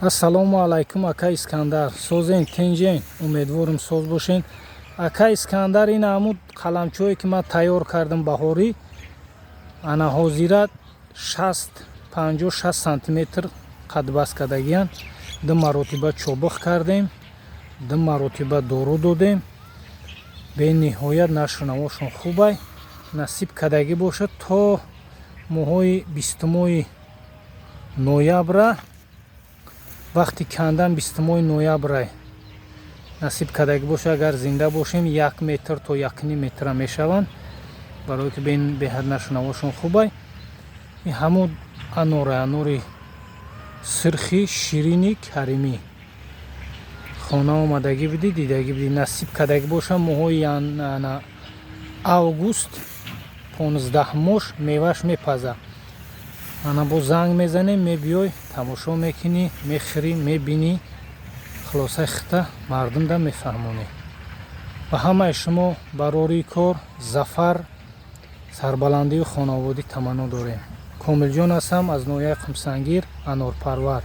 Ассалому алайкум, ака Искандар, созен, тинҷен? Умедворам, соз бошен. Ака Искандар, ин ҳамун қаламчое, ки ман тайёр кардам баҳорӣ, ана ҳозира 60, 50, 60 сантиметр қадбаст кардагиян. Ду маротиба чобиқ кардем, ду маротиба дору додем. Бениҳоят нашунавошон хубай. Насиб кардагӣ бошад, то моҳои 20-мои ноябра, вақти кандан 20-мои ноябрай, насиб кардагӣ бошад, агар зинда бошем, 1 метр то 1,5 метра мешаванд, барое ки беҳад нашунавошон хубай. Ин ҳамун анора, анори сирхи ширини Каримӣ. Хона омадагӣ будӣ, дидагӣ будӣ. Насиб кардагӣ боша, моҳои август, 15 мош меваш мепаза. Ана бо занг мезанем, мебиёй, тамошо мекунӣ, мехӯрӣ, мебинӣ, хулосаи хита мардумда мефаҳмонӣ. Ба ҳамаи шумо барории кор, зафар, сарбаландию хонаводӣ таманно дорем. Комилҷон ҳастам аз ноҳияи Қумсангир, анорпарвар.